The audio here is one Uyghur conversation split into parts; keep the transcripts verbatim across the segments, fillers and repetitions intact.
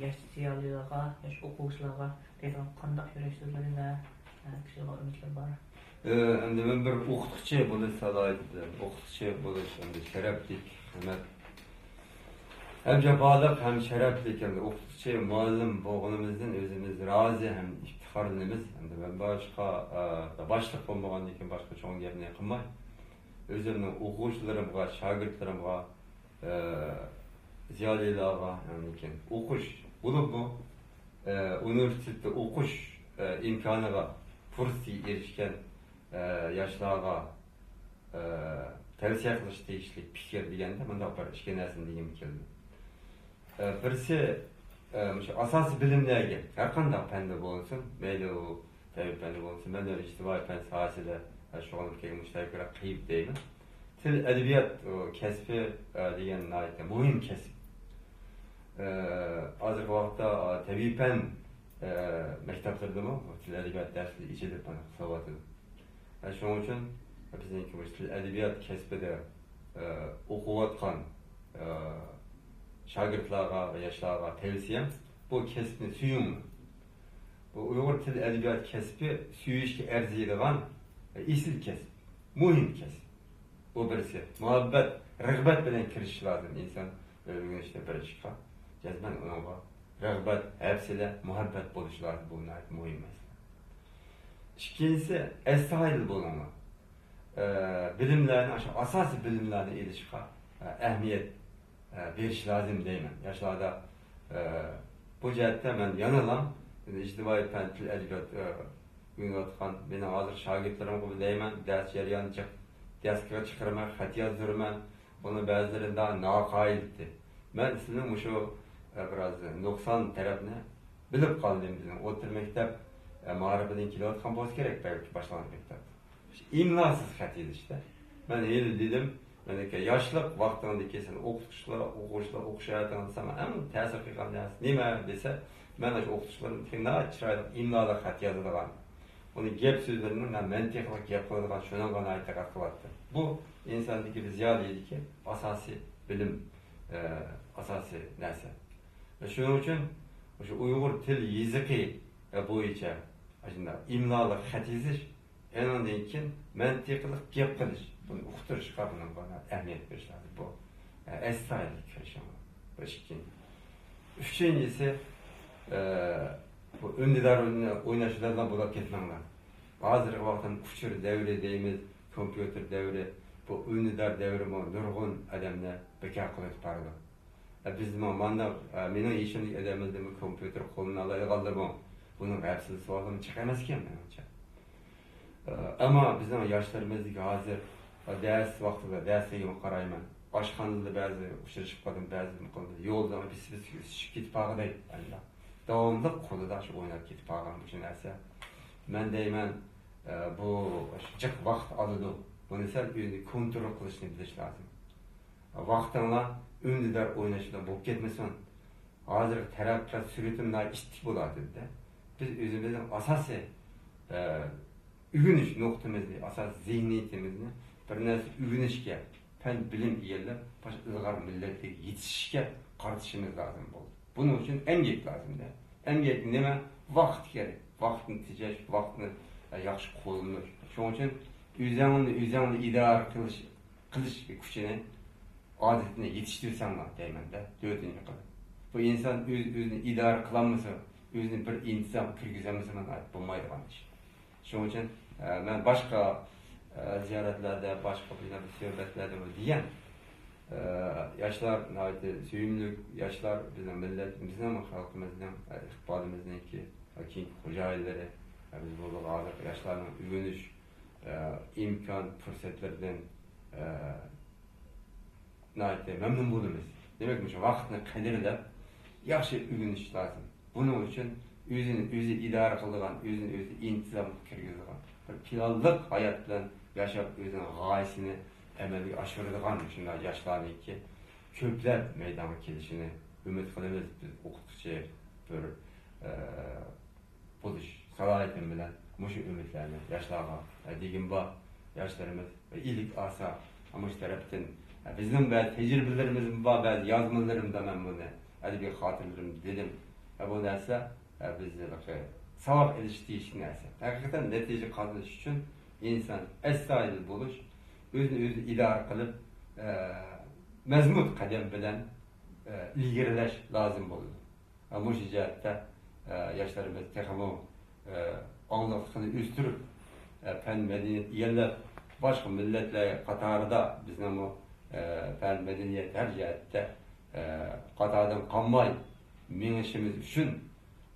ياش زىيالىيلارغا، ياش ئوقۇغۇچىلارغا دەيدىغان قانداق يۈرەك سۆزلىرى ۋە، ئە، كۈچلىگەن ئۈمىدلىرى بار؟ ئە، ئەمدى مەن بىر ئوقۇتقۇچى بولۇش سالاھىيىتى بىلەن، ئوقۇتقۇچى بولۇش ئەمدى شەرەپلىك خىزمەت. ھەم جاپالىق، ھەم شەرەپلىك. ئەمدى ئوقۇتقۇچى، مۇئەللىم بولغىنىمىزدىن ئۆزىمىز رازى ھەم ئىپتىخارلىنىمىز. ئەمدى مەن باشقا، ئە، باشلىق بولمىغاندىن كېيىن باشقا چوڭ گەپنى قىلماي، ئۆزۈمنىڭ ئوقۇغۇچىلىرىمغا، شاگىرتلىرىمغا، ئە، زىيالىيلارغا، ئاندىن كېيىن ئوقۇش بولۇپمۇ، ئە، ئۇنىۋېرسىتېتتا ئوقۇش، ئە، ئىمكانىغا، پۇرسىتىگە ئېرىشكەن، ئە، ياشلارغا، ئە، تەۋسىيە قىلىش تېگىشلىك پىكىر دېگەندە مۇنداق بىر ئىككى نەرسىنى دېگۈم كېلىدۇ. ئە، بىرسى، ئە، مۇشۇ ئاساسىي بىلىملەرگە، ھەر قانداق پەندە بولسۇن، مەيلى ئۇ تەبىئىي پەندە بولسۇن، مەن ئىجتىمائىي پەن ساھەسىدە، ئە، شۇغۇللىنىپ كەلگەن مۇشۇ تەۋەككۈللەر قىيىپ دەيمەن. تىل، ئەدەبىيات، ئۇ، كەسپى، ئە، دېگەن ناھايىتى مۇھىم كەسىپ. ئە، ھازىرقى ۋاقىتتا، ئە، تەبىئىي پەن، ئە، مەكتەپلىرىدىمۇ بۇ تىل، ئەدەبىيات دەرسلىرى ئېچىلىپ، مانا، قىلىۋاتىدۇ. ئە، شۇنىڭ ئۈچۈن بىزنىڭكى مۇشۇ تىل، ئەدەبىيات كەسپىدە، ئە، ئوقۇۋاتقان، ئە، شاگىرتلارغا ۋە ياشلارغا تەۋسىيەم، بۇ كەسىپنى سۆيۈڭلار. بۇ ئۇيغۇر تىل، ئەدەبىيات كەسپى سۆيۈشكە ئەرزىيدىغان، ئە، ئېسىل كەسىپ، مۇھىم كەسىپ. بۇ بىرسى. مۇھەببەت، رىغبەت بىلەن كىرىشىش لازىم ئىنسان ئۆگىنىشتە بىر ئىشقا. جەزمەن ئۇنىڭغا رىغبەت، ھەۋسىلە، مۇھەببەت بولۇشى لازىم. بۇ ناھايىتى مۇھىم مەسىلە. ئىككىنچىسى، ئەستايىدىل بولۇڭلار. ئە، بىلىملەرنى، ئاشۇ ئاساسىي بىلىملەرنى ئېلىشقا، ئە، ئەھمىيەت، ئە، بېرىش لازىم دەيمەن. ياشلاردا، ئە، بۇ جەھەتتە مەن يەنىلا ئىجتىمائىي پەن، تىل، ئەدەبىيات، ئە، ئۆگىنىۋاتقان مېنىڭ ھازىر شاگىرتلىرىمغا دەيمەن، دەرس جەريانىدا جىق دېسكىغا چىقىرىمەن، خەت يازدۇرىمەن. بۇنىڭ بەزىلىرىنى داغ ناقايىلتى. مەن سىلىنىڭ مۇشۇ، ئە، بىراز نۇقسان تەرەپنى بىلىپ قالدىم. بىزنىڭ ئوتتۇرا مەكتەپ، ئە، مائارىپىدىن كېلىۋاتقان بولسا كېرەك، بەلكى باشلانغۇچ مەكتەپ. ئىملاسىز خەت يېزىشتە. مەن ھېلى دېدىم، مەنىكى ياشلىق ۋاقتىڭدىكى سەن ئوقۇتقۇچىلار، ئوقۇغۇچىلار، ئوقۇش ھاياتىڭدا ساڭا ئەڭ تەسىر قىلغان نەرسە نېمە دېسە، مەن ئاشۇ ئوقۇتقۇچىلىرىمدىكى ناھايىتى چىرايلىق ئىملالىق خەت يازىدىغان، ئۇنى گەپ سۆزلىرىنىڭ مەنتىقلىق گەپ قىلىدىغان شۇنىڭغا ناھايىتى دىققەت قىلاتتىم. بۇ ئىنساندىكى بىر زىيالىيدىكى ئاساسىي بىلىم، ئە، ئاساسىي نەرسە. شۇنىڭ ئۈچۈن مۇشۇ ئۇيغۇر تىل يېزىقى، ئە، بويىچە ئاشۇنداق ئىملالىق خەت يېزىش، ئېنىڭدىن كېيىن مەنتىقلىق گەپ قىلىش، بۇنى ئۇقتۇرۇشقا بۇنىڭغا ئەھمىيەت بېرىش لازىم. بۇ، ئە، ئەستايىدىل كىرىشىڭلار. بۇ ئىككىنچى. ئۈچىنچىسى، ئە، بۇ ئۈندىدار ئوينا-، ئويناش بىلەنلا بولاپ كەتمەڭلار. ھازىرقى ۋاقىتتا ئۇچۇر دەۋرى دەيمىز، كومپيۇتېر دەۋرى، بۇ ئۈندىدار دەۋرىمۇ نۇرغۇن ئادەمنى بىكار قىلىۋېتىپ بارىدۇ. ئە، بىزمۇ مانداق، ئە، مېنىڭ يېشىمدىكى ئادەملەردىنمۇ كومپيۇتېر قوللىنالايدىغانلىرىمۇ بۇنىڭ ھەۋسىلىسى بولغىنى جىق ئەمەسكەن مېنىڭچە. ئە، ئەمما بىزنىڭ ياشلىرىمىزدىكى ھازىر، ئە، دەرس ۋاقتىدا دەرسلىرىگىمۇ قارايمەن. ئاشخانىدا بەزى ئۇچرىشىپ قالدىم، بەزى نېمە قىلدى. يولدا بىسسىپ بىسسىپ ئۈسۈشۈپ كېتىپ قالغۇدەك. ئەمدى داۋاملىق قولىدا شۇ ئويناپ كېتىپ قالغان مۇشۇ نەرسە. مەن دەيمەن، ئە، بۇ جىق ۋاقىت ئالىدۇ. بۇنى سەل ئۆزىنى كونترول قىلىشنى بىلىش لازىم. ۋاقتىڭلار ئۈندىدار ئويناش بىلەن بولۇپ كەتمىسۇن. ھازىرقى تەرەققىيات سۈرئىتى مۇنداق ئىتتىك بولۇۋاتىدۇ-دە. بىز ئۆزىمىزنىڭ ئاساسىي، ئە، ئۆگىنىش نۇقتىمىزنى، ئاساسىي زېھنىيىتىمىزنى بىر نەرسە ئۆگىنىشكە، پەن بىلىم ئىگىلەپ، باشقا ئىلغار مىللەتلەرگە يېتىشىشكە قارىتىشىمىز لازىم بولدى. بۇنىڭ ئۈچۈن ئەمگەك لازىم-دە. ئەمگەك نېمە؟ ۋاقىت كېرەك. ۋاقىتنى تېجەش، ۋاقىتنى، ئە، ياخشى قوللىنىش. شۇنىڭ ئۈچۈن ئۆزۈڭنى، ئۆزۈڭنى ئىدارە قىلىش، قىلىش كۈچىنى، ئادىتىنى يېتىشتۈرسەڭلار دەيمەن-دە، تۆتىنچى قىلىپ. بۇ ئىنسان ئۆز-، ئۆزىنى ئىدارە قىلالمىسا، ئۆزىنى بىر ئىنتىزامغا كىرگۈزەلمىسە، مانا بولمايدىغان ئىش. شۇنىڭ ئۈچۈن، ئە، مەن باشقا، ئە، زىيارەتلەردە، باشقا بىر سۆھبەتلەردە بۇ دېگەن. ئە، ياشلار ناھايىتى سۆيۈملۈك، ياشلار بىزنىڭ مىللەتىمىزنىڭ، خەلقىمىزنىڭ، ئە، ئىقبالىمىزنىڭكى، ئە، كېيىنكى خوجايىنلىرى. ئە، بىز بۇ ھازىرقى ياشلارنىڭ ئۆگىنىش، ئە، ئىمكان، پۇرسەتلىرىدىن، ئە، ناھايىتى مەمنۇن بولىمىز. دېمەك، مۇشۇ ۋاقىتنى قەدىرلەپ، ياخشى ئۆگىنىش لازىم. بۇنىڭ ئۈچۈن ئۆزىنى ئۆزى ئىدارە قىلىدىغان، ئۆزىنى ئۆزى ئىنتىزامغا كىرگۈزىدىغان، بىر پىلانلىق ھايات بىلەن ياشاپ، ئۆزىنىڭ غايىسىنى ئەمەلگە ئاشۇرىدىغان شۇنداق ياشلارنىڭكى كۆپلەپ مەيدانغا كېلىشىنى ئۈمىد قىلىمىز. بىز ئوقۇتقۇچى بىر، ئە، بولۇش سالاھىيىتىم بىلەن مۇشۇ ئۈمىدلەرنى ياشلارغا، ئە، دېگىم بار. ياشلىرىمىز ئىلىك ئاسا، مۇشۇ تەرەپتىن، ئە، بىزنىڭ بەزى تەجرىبىلىرىمىزمۇ بار، بەزى يازمىلىرىمدا مەن بۇنى ئەدەبىي خاتىرىلىرىمدە دېدىم. ھە، بۇ نەرسە، ھە، بىز بىر ساۋاق ئېلىش تېگىشلىك نەرسە. ھەقىقەتەن نەتىجە قازىنىش ئۈچۈن ئىنسان ئەستايىدىل بولۇش، ئۆزىنى ئۆزى ئىدارە قىلىپ، ھە، مەزمۇت قەدەم بىلەن، ھە، ئىلگىرىلەش لازىم بولىدۇ. ھە، مۇشۇ جەھەتتە، ھە، ياشلىرىمىز تېخىمۇ، ھە، ئاڭلىقلىقىنى ئۆستۈرۈپ، ھە، پەن مەدەنىيەت ئىگىلەپ، باشقا مىللەتلەر قاتارىدا بىزنىڭمۇ، ھە، پەن مەدەنىيەت ھەر جەھەتتە، ھە، قاتاردىن قالماي مېڭىشىمىز ئۈچۈن،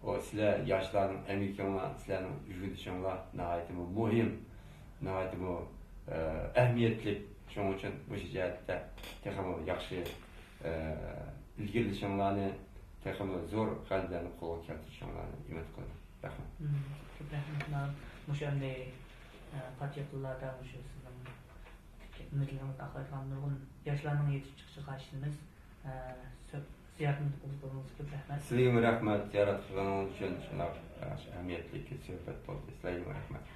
ئۇ سىلەر ياشلارنىڭ ئەمگىكىڭلار، سىلەرنىڭ ئۆگىنىشىڭلار ناھايىتىمۇ مۇھىم، ناھايىتىمۇ، ھە، ئەھمىيەتلىك. شۇنىڭ ئۈچۈن مۇشۇ جەھەتتە تېخىمۇ ياخشى، ئە، ئىلگىرىلىشىڭلارنى، تېخىمۇ زور غەلىبىلەرنى قولغا كەلتۈرۈشۈڭلارنى ئۈمىد قىلىمەن. رەھمەت. مم، كۆپ رەھمەت. مانا مۇشۇ ئەمدى، ئە، پات يېقىنلاردا مۇشۇ سىزنىڭ مىللىتىڭىزنى ئاقلايدىغان نۇرغۇن ياشلارنىڭ يېتىشىپ چىقىشىغا ئىشىنىمىز. ئە، سۆ-، زىيارىتىمىزنى قوبۇل قىلغىنىڭىزغا كۆپ رەھمەت. سىلەرگىمۇ رەھمەت، زىيارەت قىلغىنىڭىز ئۈچۈن. شۇنداق ياخشى ئەھمىيەتلىك سۆھبەت بولدى. سىلەرگىمۇ رەھمەت.